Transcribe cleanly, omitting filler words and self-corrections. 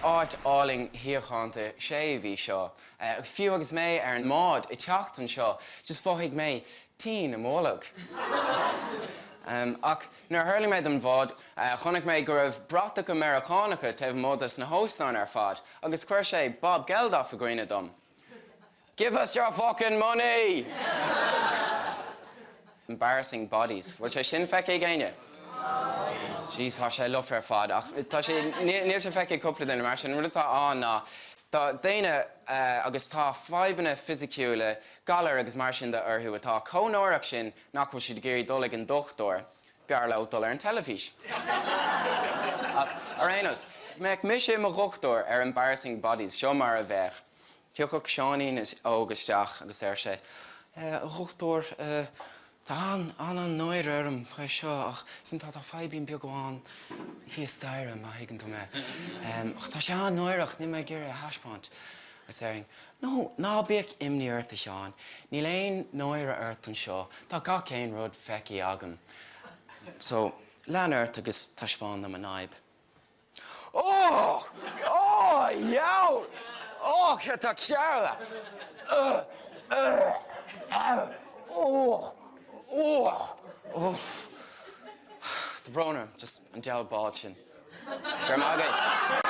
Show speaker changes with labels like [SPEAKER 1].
[SPEAKER 1] Áit álainn shíochánta séimh í seo. Fiú agus mé ar an mbád ag teacht anseo, just mhothaigh mé tinn i m'bholg. Ach nuair a thuirling mé den bhád, chonaic mé go raibh bratacha Meiriceánacha taobh amuigh dos na hóstáin ar fad agus chuir sé Bob Geldof i gcuimhne dom. Give us your fucking money! Embarrassing Bodies. Bhfuil sé sin feicthe ag éinne? Jeez, tá sé lofa ar fad. Ach tá sé, níl sé feicthe ag cúpla duine mar sin. An rud atá ann ná, tá daoine agus tá fadhbanna fisiciúla, galair agus mar sin de orthu atá chomh náireach sin nach bhfuil siad ag iarraidh dul ag an dochtúir. B'fhearr leo dul ar an teilifís. Ach ar aon nós, mbeadh mise i mo dhochtúir ar Embarrassing Bodies, seo mar a bheadh. Thiocfadh Seáinín óg isteach agus deir sé, A dhochtúir, tá an-an-náire orm faoi seo ach tá tá fadhbín beag amháin thíos staighre, má thuigeann tú mé. Ach tá sé an-náireach, níl mé ag iarraidh a thaispeáint. Agus déarfainn, No, ná bíodh imní ort, a Sheáin, níl aon náire ort anseo, tá gach aon rud feicthe agam. So, lean ort agus taispeáin dom an fhadhb. Och! Ó, dheabhail! Och, tá cearla! Ugh! Ugh! Ugh! Och! Och! Uff! Tá brón orm, just an diabhal bád sin. Go raibh maith agat.